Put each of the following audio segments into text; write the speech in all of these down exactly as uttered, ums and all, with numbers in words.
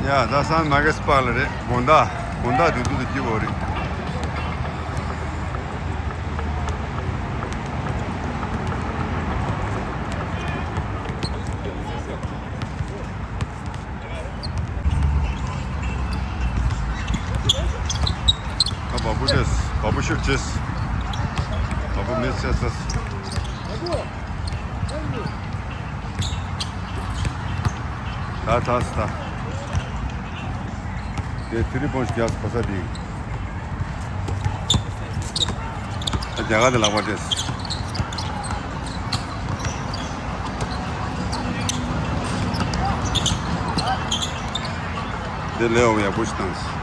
ཡ་ད་སན་མ་གེ་སི་པཱར་ལ་རེད། དགོང་དག་དགོང་དག་དུས་ཚོད་དུ་སྐྱིད་པོ་རེད། ཨ་བ་བུ་ཅེས། བ་བུ་ཤུག་ཅེས། བ་བུ་མེད་ཅེས་ཅེས། ད་ད་ད། དེ་ཐི་རི་པོན་ཞིག་རྒྱག་གོ་ས་དེ། ད་རྒྱ་གར་དེ་ལག་པ་སྤྲད། དེ་ལས་འོ་ཡག་པོ་ཞིག་བཏང་།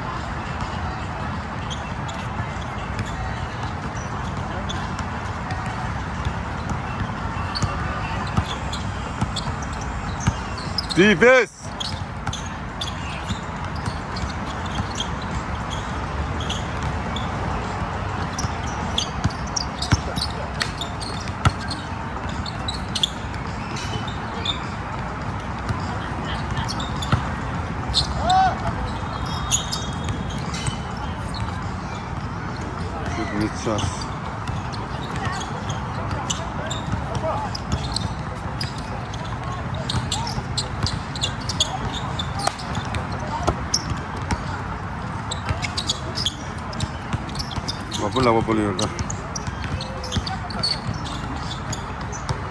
Defense! Good miss pass. བ་སྤུ་ལག་པ་སྤོ་ལོ་ཡོད་ཀ།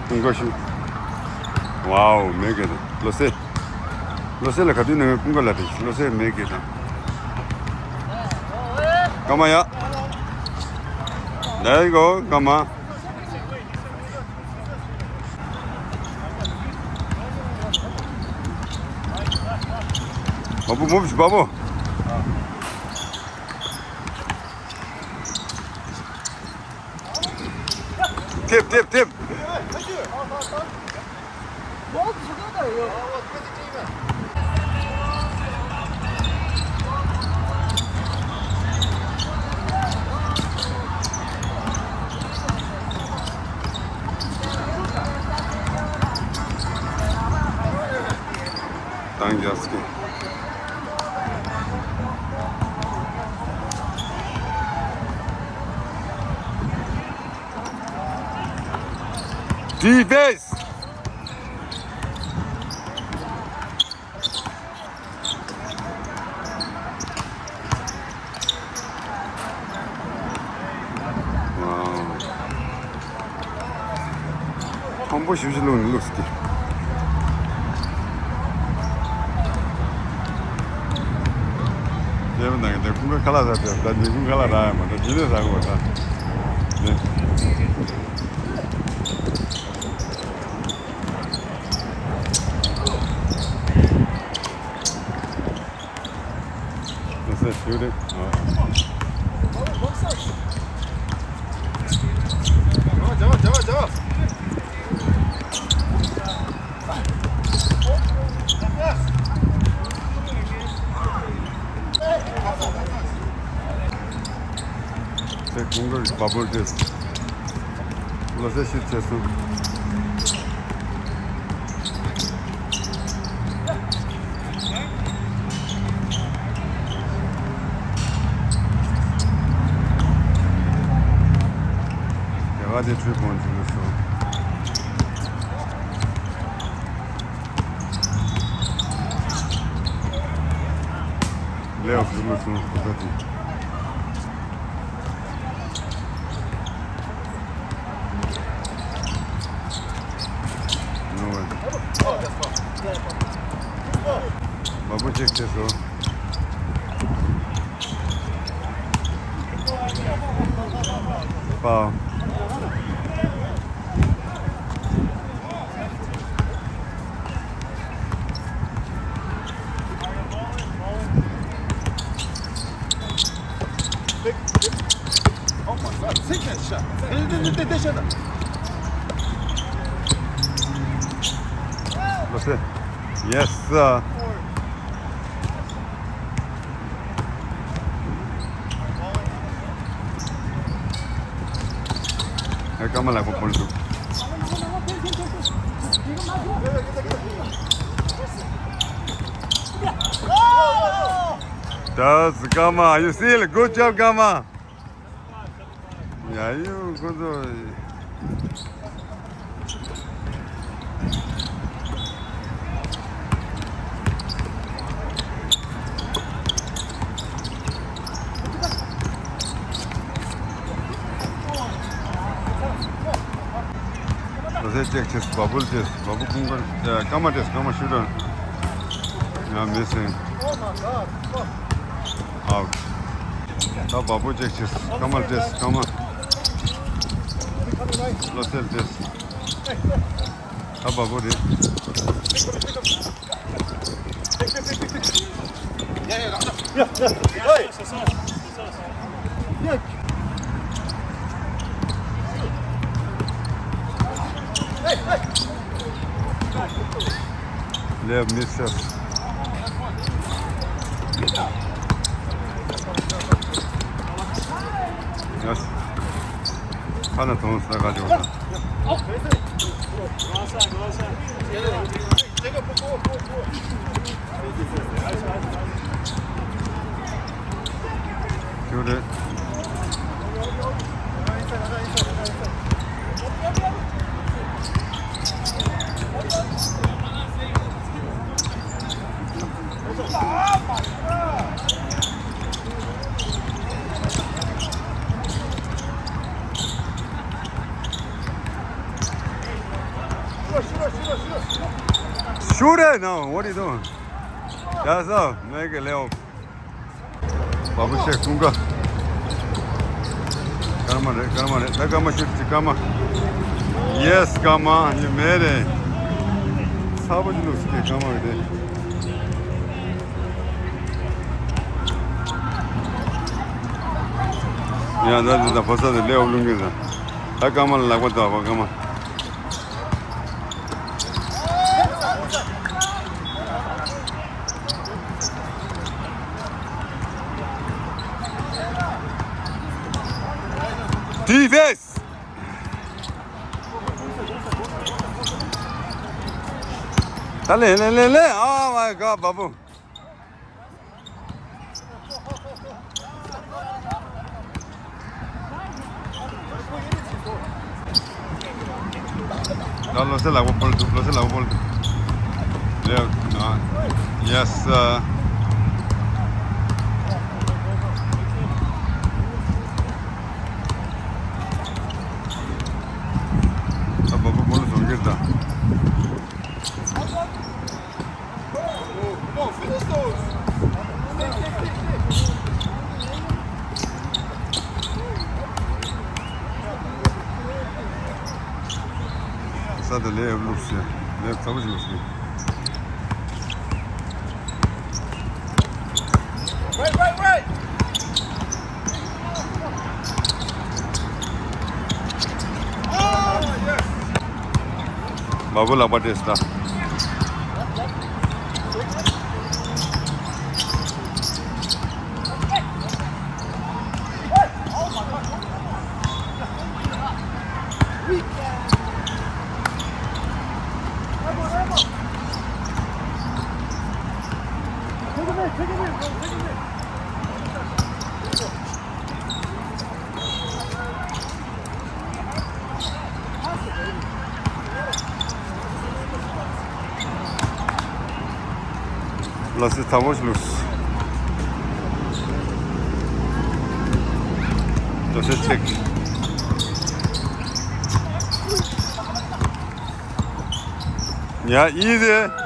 ཀུན་དགའ་ཤུ། ཝའོ་མེ་གེ་དང་བློ་གསལ། བློ་གསལ་ལ་ག་དུས་ནས་ཀུན་དགའ་ལ་དེ་བློ་གསལ་མེ་གེ་དང་། ཀ་མ་ཡ། There you go ཀ་མ། བ་སྤུ་མུ་བ་སྤུ། ཐེབས་ཐེབས་ཐེབས། ཏང་རྒྱ་སྐྱེད། Defense! མཐོན་པོ་ཞིབ་ཞིབ་བླུགས་ནས་བླུགས་ཀྱི། དེ་མིན་ན་དེ་ཀུན་དགའ་ཁ་ལག་ཟ་དེ་ད་ཉིན་གུང་ཁ་ལག་རག་ཡ་མ་རེད། ཇི་ནས་ཟ་དགོས་ད། དེ། That's it, shoot it. Take longer bubble this. Let's just shoot this one. There are the three points in the show. Leo, you must know. No way. Bubble check this one. Foul. Oh my God, take that shot. Take, take, take, take that shot. That's it. Yes, sir. ཧེ་ཀ་མ་ལགས་པོ་ཕོན་འདུག། That's Gamma. You see, good job, Gamma. Yeah, you good. ལོ་སེ་ཅེག་བྱས། བ་བུལ་བྱས། བ་བུ་ཀུན་དཀར། ཀརྨ་བྱས། ཀརྨ་ཤུ་ཌོན། ཡ་མི་སེང་། ཨའུཊ། ད་བ་བུ་ཅེག་བྱས། ཀརྨ་བྱས། ཀརྨ། ལོ་སེ་བྱས། ད་བ་བུ་རེད། ལེབ་མི་སེར། ཡེས། ཁ་ན་ཐོང་ས་ག་ཅོ་ས། ཁྱོད་རེད། Shoot it! No, what are you doing? That's up. Make it, Leo. བ་བུ་ཆེ་ཀུན་དགའ། ཀརྨ་རེད། ཀརྨ་རེད། ད་ཀརྨ་ཤུ་ཊི་ཀརྨ། ཡེས། ཀརྨ་ཡིན་མེད་རེད། ཚ་པོ་ཅིག་ལུགས་སུ་སྐྱེས། ཀརྨ་རེད་དེ། ཡང་ད་འདི་ད་ཕོ་ས་དེ་ལེའོ་བླུན་གྱི་ད། ད་ཀརྨ་ལ་ལག་པ་འདུག་པ། ཀརྨ། Defense! ད་ལེ་ལེ་ལེ་ལེ། Oh my God, བ་བུ། ད་ལོ་སེ་ལག་པ་སྤོལ་འདུག་ལོ་སེ་ལག་པ་སྤོལ་འདུག་ལེ། ཡེས། ད་བ་བུ་སྤོལ་བཟོ་གི་ད། ས་དེ་ལས་ཨེབ་ལུགས་ཟེར། ལས་ཚ་པོ་ཞིག་ལུགས་ཟེར། བ་བུ་ལག་པ་སྤྲད་སོང་ད། ལ་སི་ཐ་མོ་ཞིག་ལུགས། ལ་སི་ཅེག་ཡ་ཨི་ཟེ།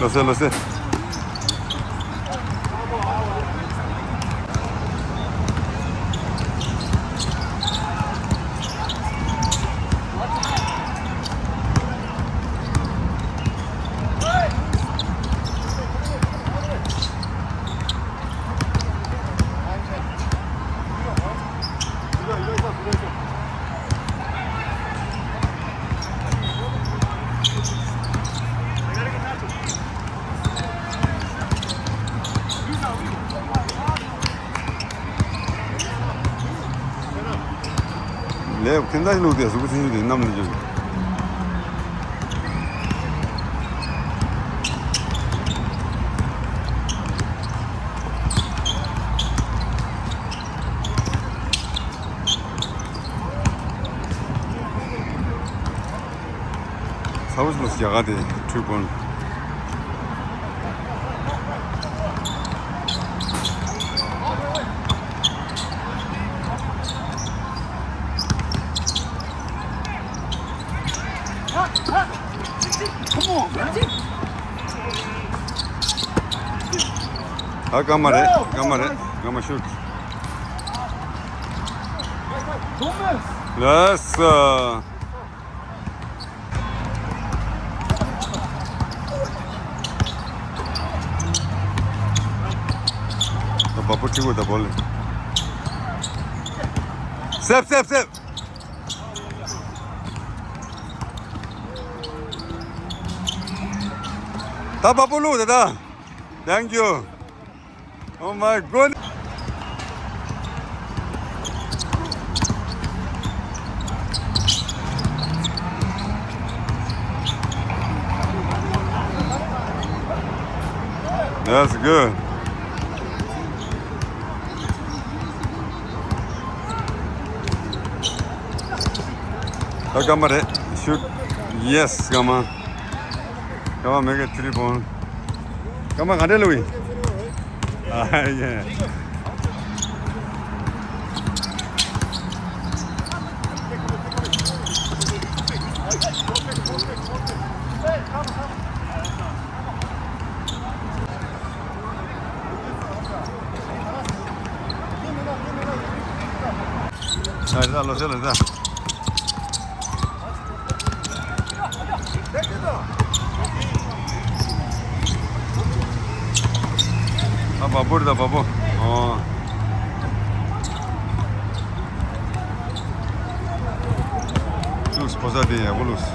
ལོ་སེ་ལོ་སེ། དེ་ཁྱེད་ཚོ་ལུག་དེ་གཟུགས་ཚིག་ཚིག་དེ་གནམ་ལ་འཇོག་ཚ་བོ་ཞིག་ལ་རྒྱ་གར་དེ་འཁྲུལ་དགོས། ཨ་སྐར་མ་རེད། སྐར་མ་རེད། སྐར་མ་ཤུཊ། ལེས། བ་པོ་ཁྲི་གུ་ད་བོ་ལེ། སེབ་སེབ་སེབ། ད་བ་པོ་ལུག་ད་ད། Thank you. Oh my God. That's good. ཨ་སྐར་མ་རེད། ཤུཊ། ཡེས། སྐར་མ། སྐར་མ་མེག་ཨེ་ཐི་རི་པོན། སྐར་མ་ག་འདྲ་ལུག་ཡིན། ཨ་ཡེ། ཨ་རེད་ད། ལོ་སེ་ལོ་སེ། ཨ་བ་པོ་རེད་ད་བ་པོ། ཨོ། ལུགས་ཕོ་གསར་དེ་ཡག་པོ་ལུགས།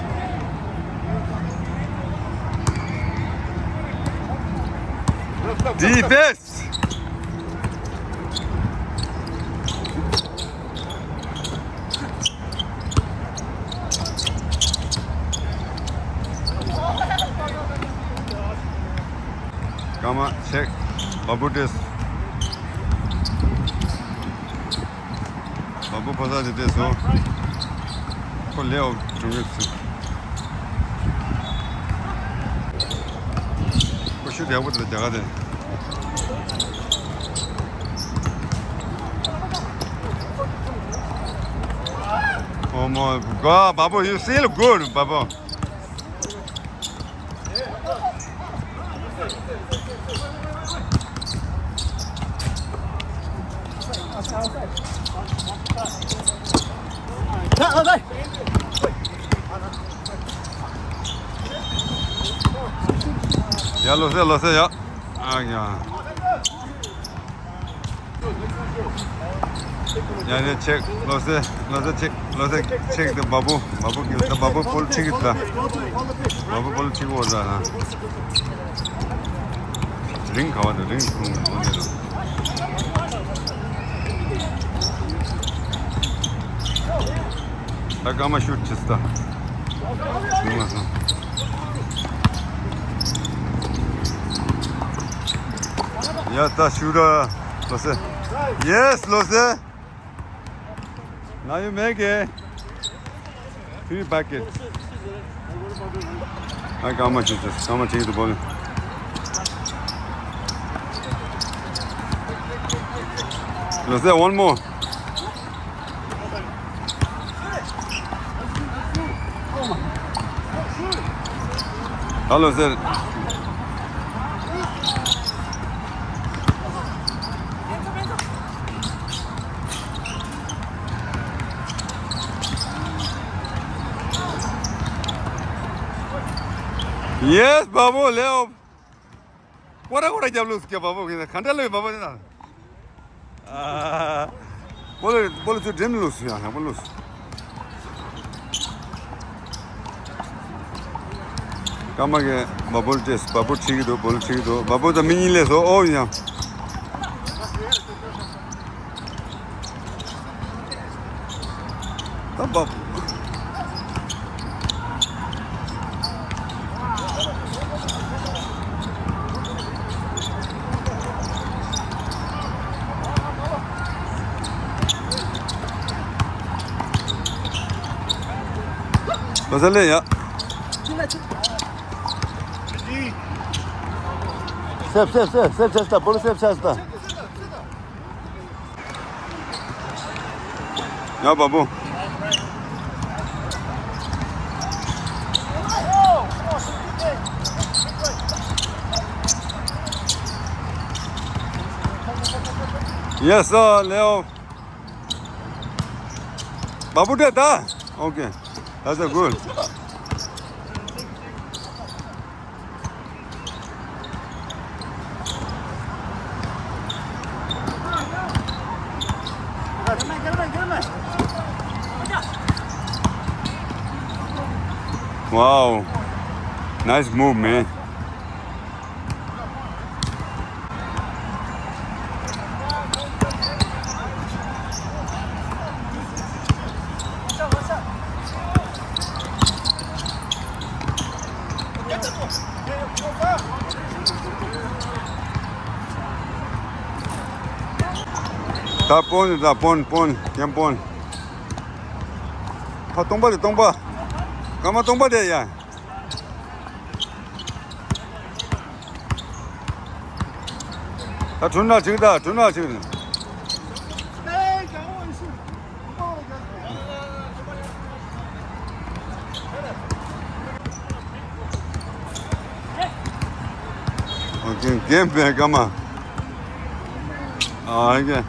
ཌི་ཕེན་སི། སྐར་མ་ཆེག་བ་པོ་ཏེས། བ་པོ་ཕོ་གསར་དེ་ཏེས་སོང་། ཁོ་ལེ་ཨོཕ་བྱུང་ཡོད་ཚུལ། ཁོ་ཤུ་དེ་ཡག་པོ་དེ་རྒྱ་གར་དེ། Oh my God, བ་པོ, you still good, བ་པོ། ཡ་ལོ་སེ་ལོ་སེ་ཡ། ཨ་ཡ། ཡ་ནི་ཆེག་ལོ་སེ་ལོ་སེ་ཆེག་ལོ་སེ་ཆེག་དེ་བ་པོ་བ་པོ་གི་ད་བ་པོ་པོལ་ཁྲིག་གི་ད། བ་པོ་པོལ་ཁྲིག་འོ་ད་ན། རིང་ག་བ་དང་རིང་ཐུང་ཐུང་ནས་དང་། ད་སྐར་མ་ཤུ་ཅིས་ད། ཉུང་བ་སོང་། ཡ་ད་ཤུ་ར་ལོ་སེ། Yes, ལོ་སེ། Now you make it. Three packet. ཨ་སྐར་མ་ཤུ་ཅིས། སྐར་མ་ཅིག་ཏུ་བོ་ལེ། ལོ་སེ། One more. ཧ་ལོ་སེ། Yes, བ་པོ་ལེ་ཨོཕ། ཀོ་ར་ཀོ་ར་རྒྱབ་ལུགས་སུ་རྒྱབ་བ་པོ་གི་ག་འདྲ་ལོས་བ་པོ་ཡིན་ན། ཨ། བོ་ལོ་བོ་ལོ་ཚུར་འགྲེམས་ལུགས་སུ་ཡང་ཡང་བོ་ལུགས་སུ། སྐར་མ་གི་བ་པོ་ཏེས་བ་པོ་ཁྲིད་ཀྱི་འདུག་བོ་ལོ་ཁྲིད་ཀྱི་འདུག་བ་པོ་ད་མི་གཉིས་ལས་སོ་ཨོ་ཡང་། ཨ་བབ། བ་ས་ལེ་ཡ། སེབ་སེབ་སེབ་སེབ་ཆ་སྟ་པོ་ལི་སེབ་ཆ་སྟ། ཡ་བ་བུ། Yes, sir, Leo. Babu, deh, dah. Okay. That's a good. Wow. Nice move, man. ད་པོན་ད་པོན་པོན་ཀེམ་པོན། ད་སྟོང་པ་དེ་སྟོང་པ། སྐར་མ་སྟོང་པ་དེ་ཡ། ད་དྲུང་ན་ཅིག་ད་དྲུང་ན་ཅིག། ཨོ་ཀེ། རྒན་པའི་སྐར་མ། ཨ་ཀེ།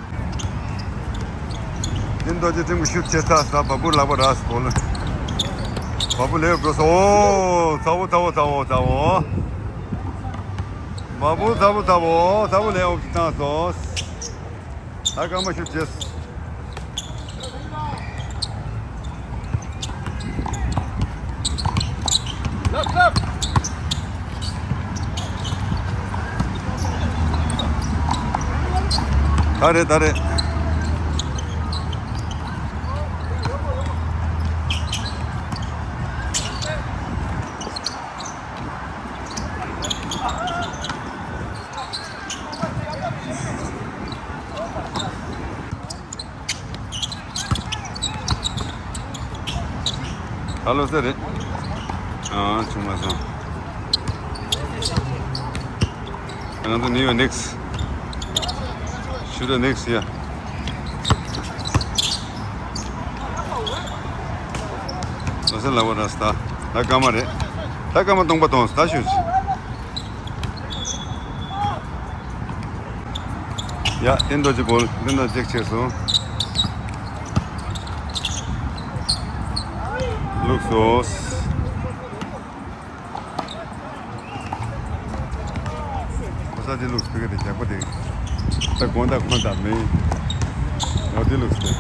ཨིན་རྡོ་རྗེ་སྤྲིན་གྱི་ཤུགས་ཆེ་ས་ས་བ་སྤུ་ལག་པ་ར་སི་གོ་ལ། བ་སྤུ་ལེའོ་འགྲོ་སོ། ཨོ་ཚ་བོ་ཚ་བོ་ཚ་བོ་ཚ་བོ། བ་སྤུ་ཚ་བོ་ཚ་བོ་ཚ་བོ་ལེའོ་ཅིག་བཏང་སོ། ད་སྐར་མ་ཤུགས་ཆེ། ད་རེད་ད་རེད། ཧ་ལོ་ཟེར་རེད། ཨ་བྱུང་མ་སོང་། ང་ཚོ་ནིའུ་ཡོག་ནིག་སི། ཤུ་ད་ནིག་སི་ཡ། ལོ་སེ་ལ་བ་ར་སི་ད། ད་སྐར་མ་རེད། ད་སྐར་མ་སྟོང་པ་གཏོང་ད་ཤུ། ཡ་ཨིན་རྡོ་རྗེ་གོལ་ཨིན་རྡོ་རྗེ་ཅེག་ཆེ་སོང་། ལུགས་སོ། ཁོ་ས་དེ་ལུགས་སྤེ་ག་དེ་རྒྱག་པ་དེ། ད་དགོང་དག་ཁོང་དག་མིན། ཡོ་དེ་ལུགས་སྤེ།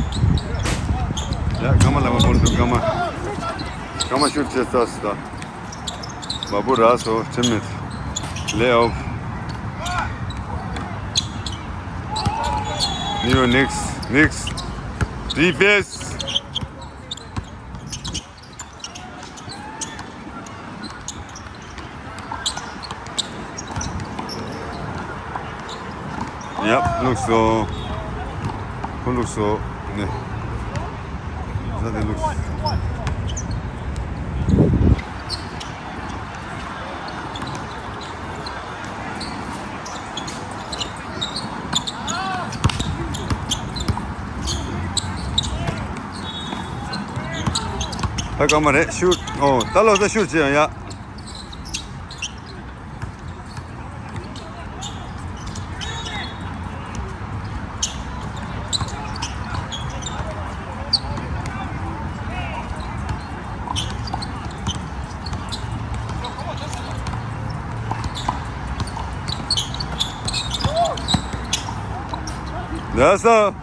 ཡ་སྐར་མ་ལ་མ་བོར་འདུག་སྐར་མ། སྐར་མ་ཤུར་བྱེད་ས་སུ་ད། བ་སྤུ་ར་སོ་ཁྲིམས་མེད། ལེ་ཨོཕ། ནིའུ་ནིག་སི་ནིག་སི། ཌི་ཕེན་སི། ཡབ་ལུགས་སོ། ཁོ་ལུགས་སོ། ནེ། ཟ་དེ་ལུགས། ད་སྐར་མ་རེད་ཤུར། ཨོ་ད་ལོ་ད་ཤུར་བྱེད་ཡང་ཡ། ལགས་སོ།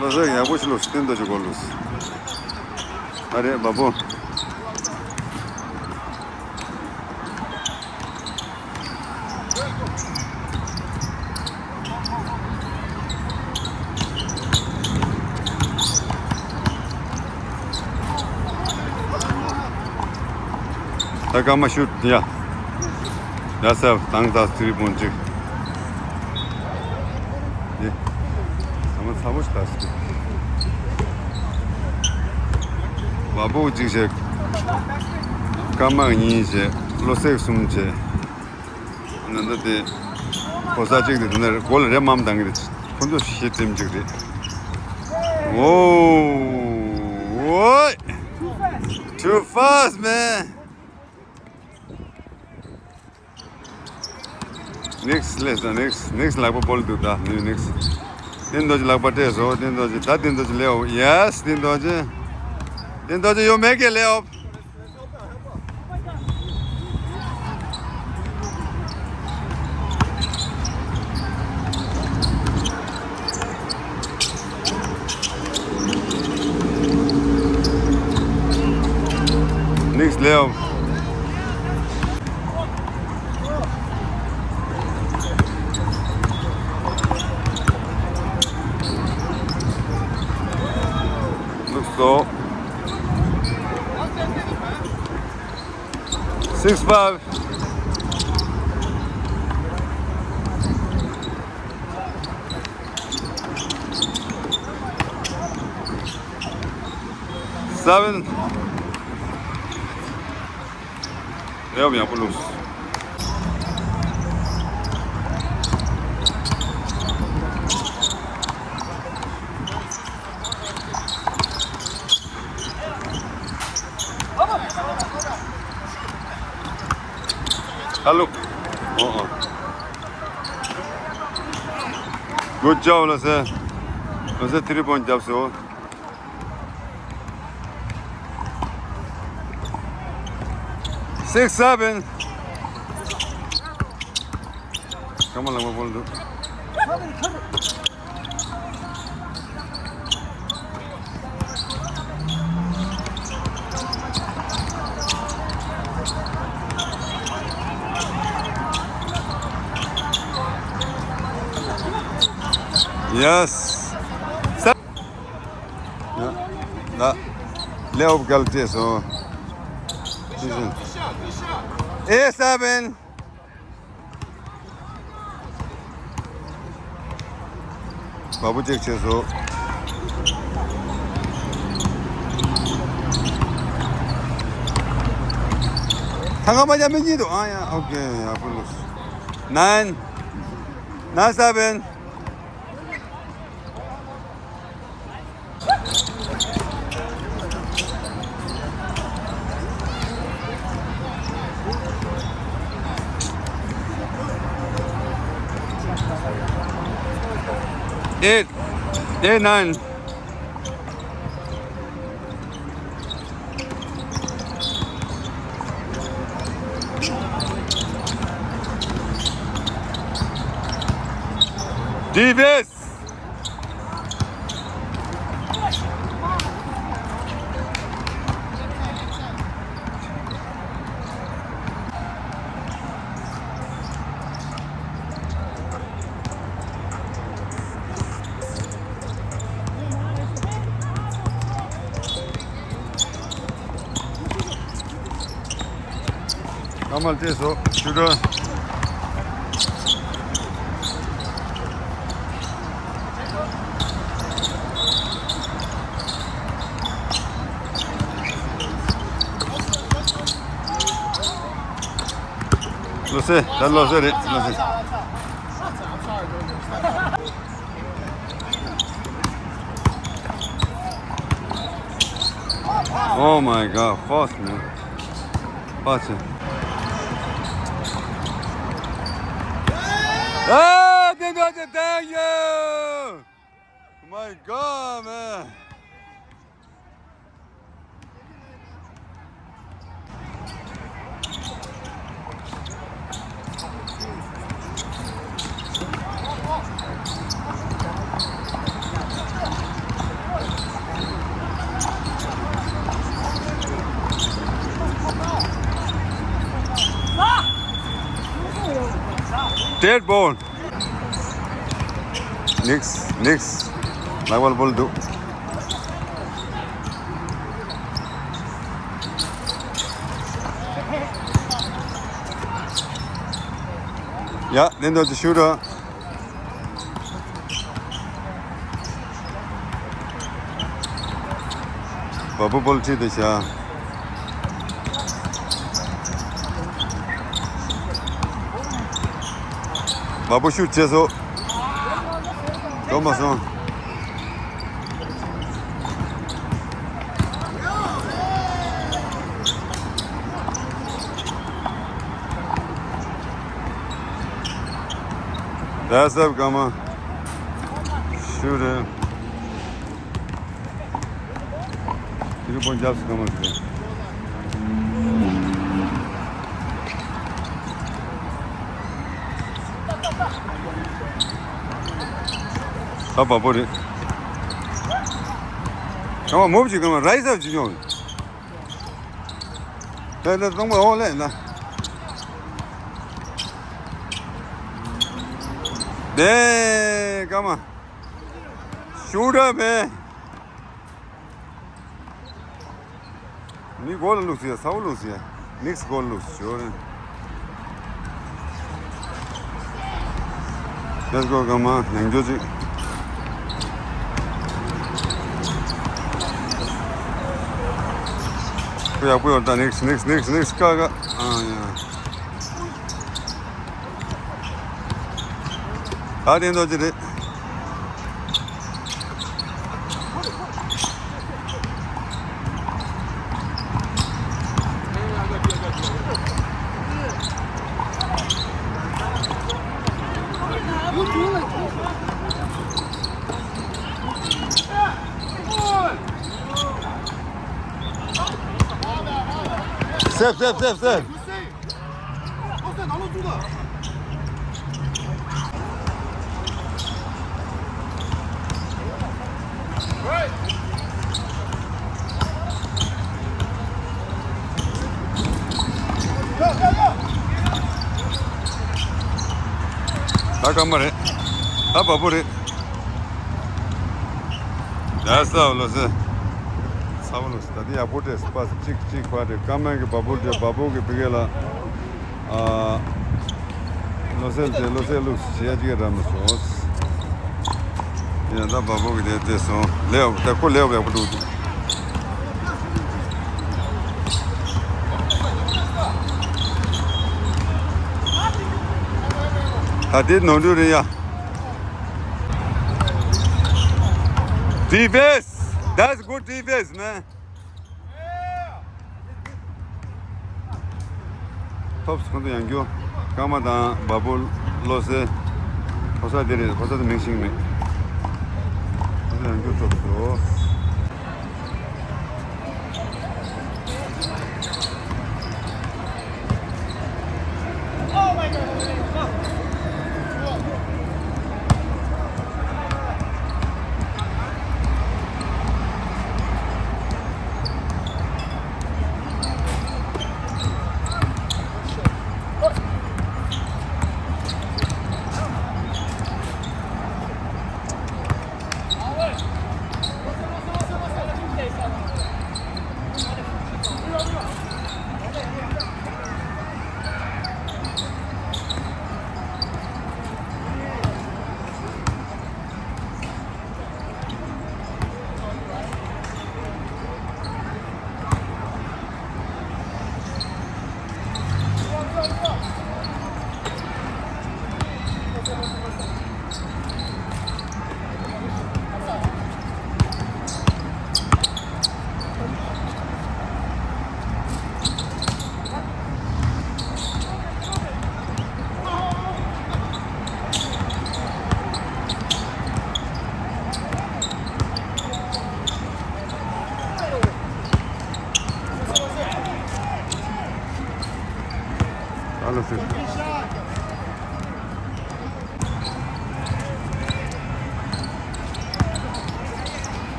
ལོ་ཟེར་ཡག་པོ་ཞིག་ལོ་སྟོན་ད་ཅིག་གོ་ལོ། ཨ་རེ་བ་སྤུ། ད་སྐར་མ་ཤུ་ཡ། ཡ་སེབ་དང་ད་ཐི་རི་པོན་གཅིག་ཡེ། ཚང་མ་ཚ་པོ་ཞིག་ད་སི། བ་སྤུ་གཅིག་བྱས། སྐར་མ་གཉིས་བྱས། བློ་སེག་གསུམ་བྱས། ནན་ད་དེ། གོ་ས་གཅིག་དེ་དེ་ནས་སྒོ་ལ་རེ་མམ་བཏང་གི་རེད། ཁོ་ཚོ་ཤི་ཙམ་གཅིག་རེད། ཨོ། Too fast, man. Next, let's go, next, next ལག་པ་བོལ་འདུག་ད་ནི་next། བསྟན་རྡོ་རྗེ་ལག་པ་སྤྲད་སོང་། བསྟན་རྡོ་རྗེ་ད་བསྟན་རྡོ་རྗེ་ལེའོ། Yes, བསྟན་རྡོ་རྗེ། བསྟན་རྡོ་རྗེ་you make it, ལེའོ། Next level. Looks so. Six five. Seven. ཡབ་ཡག་པོ་བླུགས། ཧ་ལོ། ཨོ་ཨོ། Good job, ལོ་སེ། ལོ་སེ་ཐི་རི་པོན་རྒྱབ་སོ། Six seven. Come on, ལག་པ་བོལ་འདུག Yes. ཡ། ད་ལེ་ཨོབ་གལ་ཏེ་སོང་། ཨེ་སེ་བེན། བ་སྤུ་གཅིག་བྱས་སོང་། ཐང་ག་མ་ཡ་མི་གཉིས་འདུག་ཨ་ཡ། ཨོ་ཀེ། ཡ་པུ་ལུ། ནའིན། ནའིན་སེ་བེན། Eight, eight, nine. Defense. ཨ་མ་ལྟས་སོ། ཤུ་དྲ། ལོ་སེ། ད་ལོ་སེ་རེད། ལོ་སེ། Oh my God, fast, man. Fast. Ah, thank you, thank you. My God, man. Dead ball. Next, next. Lawal ball do. ཡ། ལན་དུ་ཅི་ཤུ་ར། བ་བུ་བོལ་ཁྲིད་དེ་བྱ། བ་བུ་ཤུ་བྱས་སོ། འགྲོ་མ་སོང་། That's up, come on. Shoot him. Three point jobs, come on. Up, up, put it. Come on, move, you come on, rise up, you know. ལེ་ལེ། གཏོང་པ་འོ་ལེ་ན། ལེ་ཀ་མ། ཤུ་ར་མེ། མི་གོ་ལ་ལུགས་ཟེར། ས་བོ་ལུགས་ཟེར། ནིགས་གོ་ལ་ལུགས་ཟེར། ལེས་གོ་ག་མ་ནང་འགྱོ་ཅིག་ཁོ་ཡག་པོ་ཡོད་ད། ནིགས་ནིགས་ནིགས་ནིགས་ཀ་ཀ་ཨ་ཡ། ད་དེ་འདོད་ཀྱི་རེད། སེབ་སེབ་སེབ་སེབ། ད་སྐར་མ་རེད། ད་བ་སྤུ་རེད། ཡ་ས་བ་ལོ་སེ། ས་བ་ལོ་སེ། ད་དེ་ཡག་པོ་སྤྲད་སོང་། པ་སེ་གཅིག་གཅིག་ཕར་སྤྲད། སྐར་མ་གི་བ་སྤུ་སྤྲད། བ་སྤུ་གི་ཕི་གེ་ལ། ཨ། ལོ་སེ་སྤྲད། ལོ་སེ་ལུགས་བྱེད་ཡ་གཅིག་རག་མ་སོང་། ཡ་ད་བ་སྤུ་གི་དེ་སྤྲད་སོང་། ལེའོ་ད་ཁོ་ལེའོ་ཡག་པོ་འདུག་ད་དེ་ནོར་འཁྲུལ་རེད་ཡ། Defense! That's good defense, man. ཐོབ་སོང་། ཁོང་ཚོ་ཡང་རྒྱུ། སྐར་མ་དང་བ་སྤུ། ལོ་སེ། ཕོ་གསར་དེ་རེད། ཕོ་གསར་དེ་མིང་ཤེས་ཀྱི་མེད། ཁོང་ཚོ་ཡང་རྒྱུ་ཐོབ་སོང་།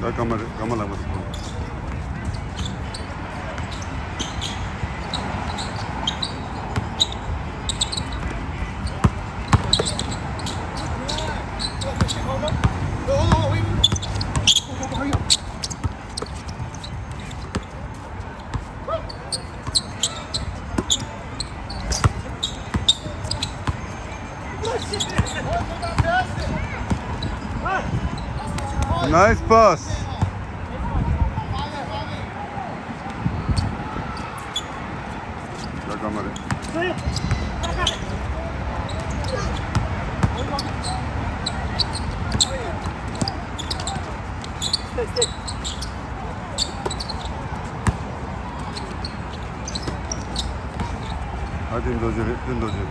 ད་སྐར་མ་རེད། སྐར་མ་ལག་པ་དེ་ཕོག Nice pass. ད་སྐར་མ་རེད། ཨ་བསྟན་རྡོ་རྗེ་རེད། བསྟན་རྡོ་རྗེ།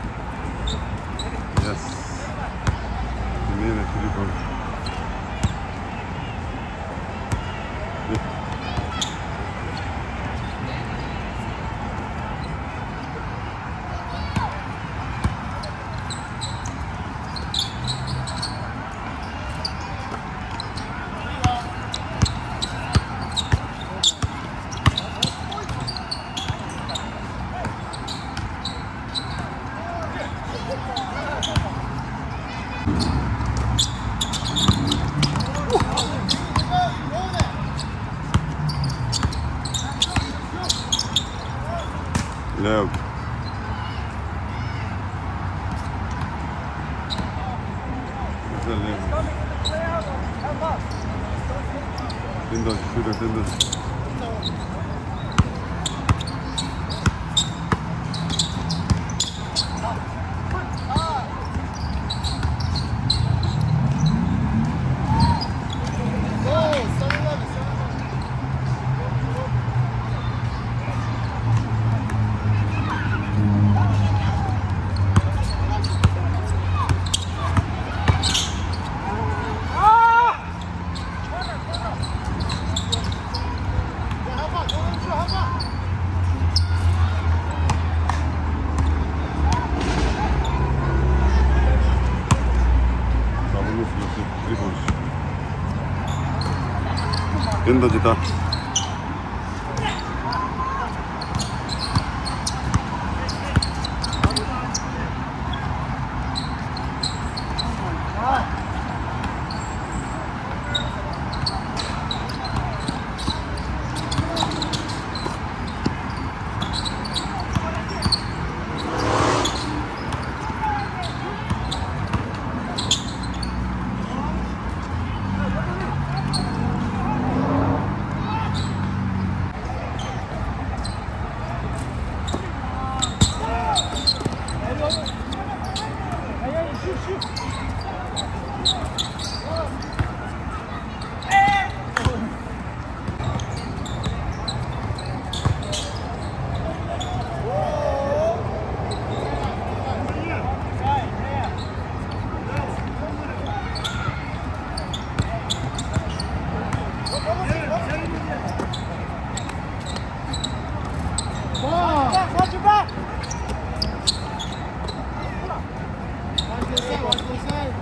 Yes. མེད་ན་ཁྱེད་རིག་གོ། Left. It's a left. Windows, shooter, windows. དེ་འདྲ་ཅིག་ད། Watch your back! Watch your side, watch your side.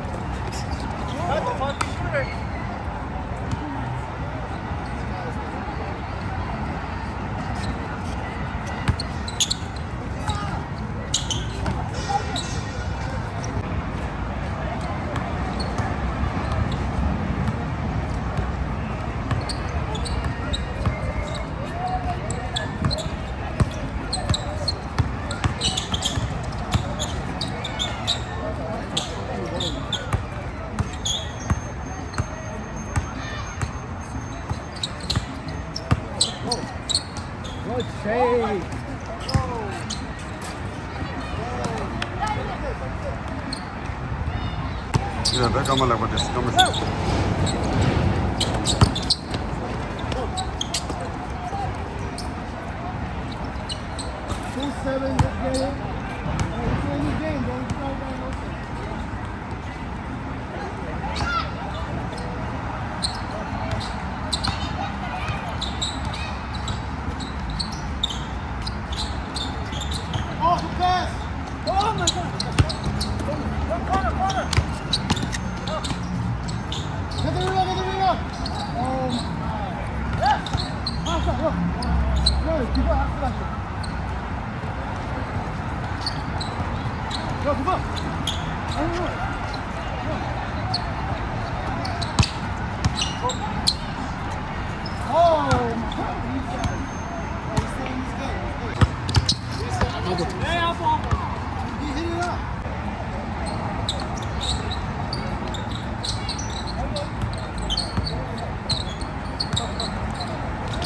Good save. Yeah, that got my leg with this. Got my Two seven, get it. Hey, it's in the game, bro. You know that. Oh, good pass. Oh my God. Corner, corner. Get the rim, get the rim.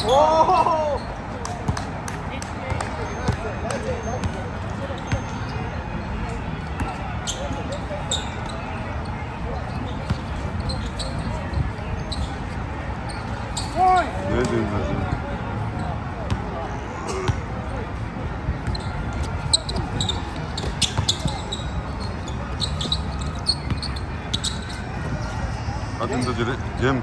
ཡོད་དེ་མ་ཟིན། ཨ་དེ་འདྲ་ཅིག་རེད་ཇེམ།